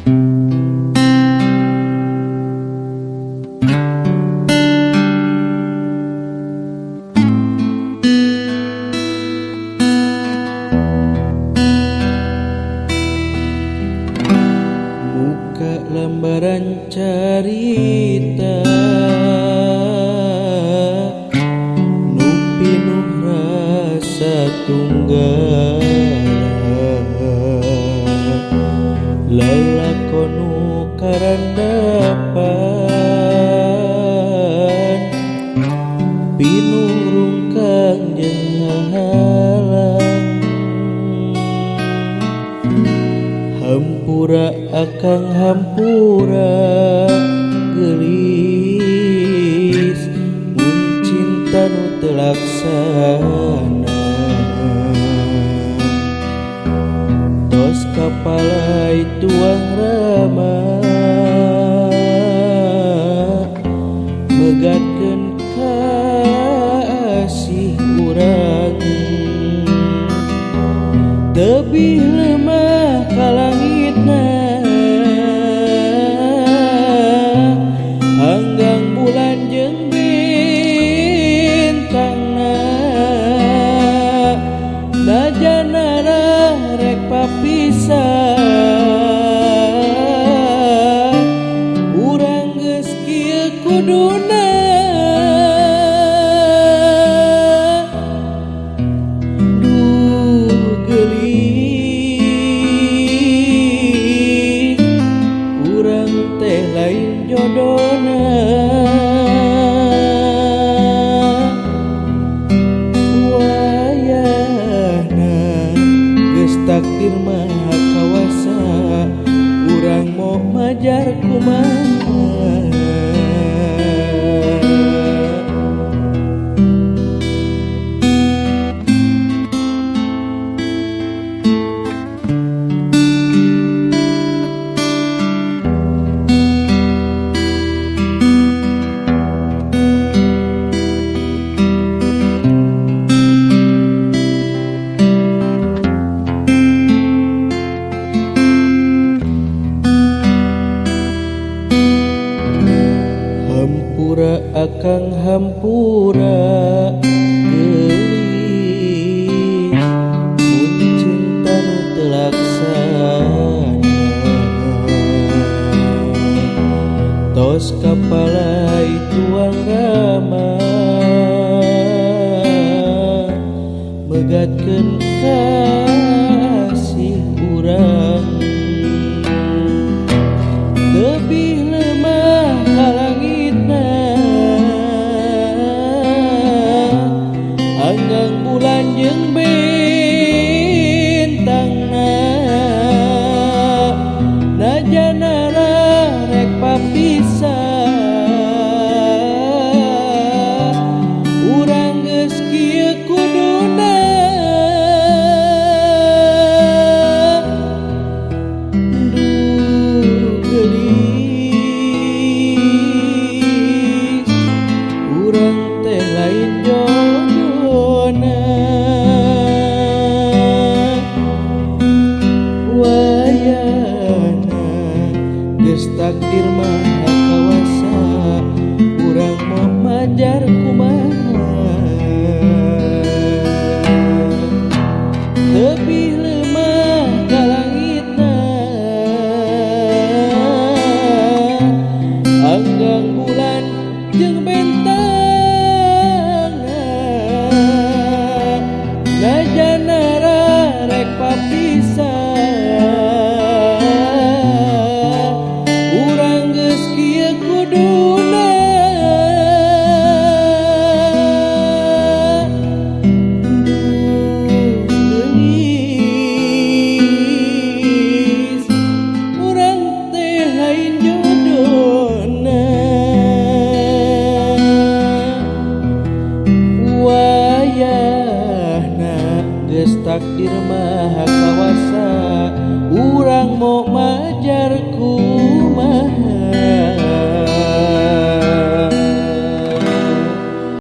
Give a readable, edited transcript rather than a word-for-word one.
Buka lembaran carita nu pinuh rasa tunggal lalakon nu karandapan pinuh rungkang jeung hahalang. Hampura akang hampura geulis mun cinta nu teu laksana. Tos kapalai tuang rama megatkeun kasih urang. Tebih lemah ka langitna anggang bulan jeung bintangna. Najan rek papisah urang geus kieu kuduna. Duh geulis urang teh lain jodona. Wayahna geus takdir maha kawasa urang mau majar kumaha. Hampura akang hampura geulis mun cinta nu teu laksana. Tos kapalai tuang rama megatkeun kasih urang. Tebih lemah ka langitna anggang bulan jeung bintangna. Najan rek papisah urang geus kieu kuduna. Duh geulis urang teh lain jodona. Wayahna geus takdir maha kawasa urang mau majar kumaha. Tebih lemah ka langitna anggang bulan jeung bintangna. Najan rek papisah urang geus kieu kuduna. Duh geulis urang teh lain jodona. Wayahna geus takdir maha kawasa urang mau majar kumaha.